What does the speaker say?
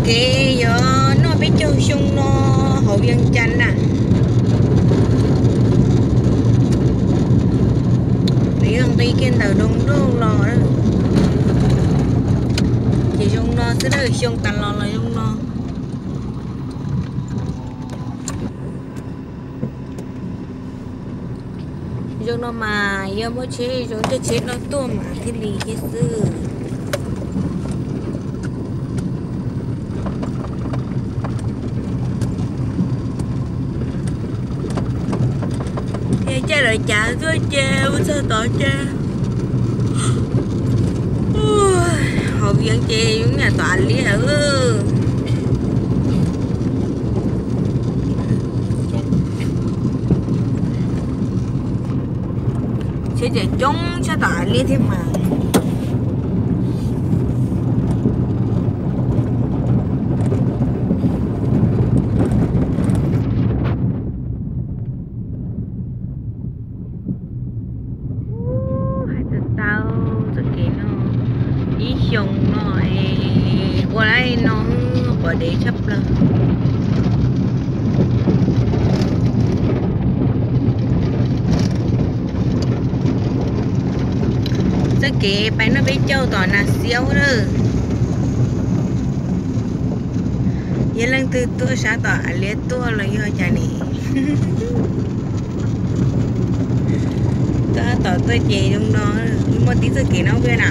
Ces yuav noj peb caug xyoo no hauv Vias Cas na. Nws yog nqis kiag ntawm Nroog Nroj los, ces zoo no xwb na, xyoo tas los los zoo no. Zoo no mas yog muaj tsheb zoo, caij tsheb no tuaj mas thiaj li thiab xwb. Yog caij lawv cav tuaj ces mus txog tod ces, hauv Vias ces zoo yam tom Av Liab. Tsheb ces coob tshaj tom Av Liab thiab mas. Hais tau tau txoj kev no ib xyoos no es ua li no quav dev tshaj plaws. Txoj kev pais noj peb caug tom Nas Xiaub lawm. Yog leej twg tuaj sab tom Av Liab tuaj los yog cas ne, tuaj tom tuaj ces zoo no, muaj tib txoj kev no peb na.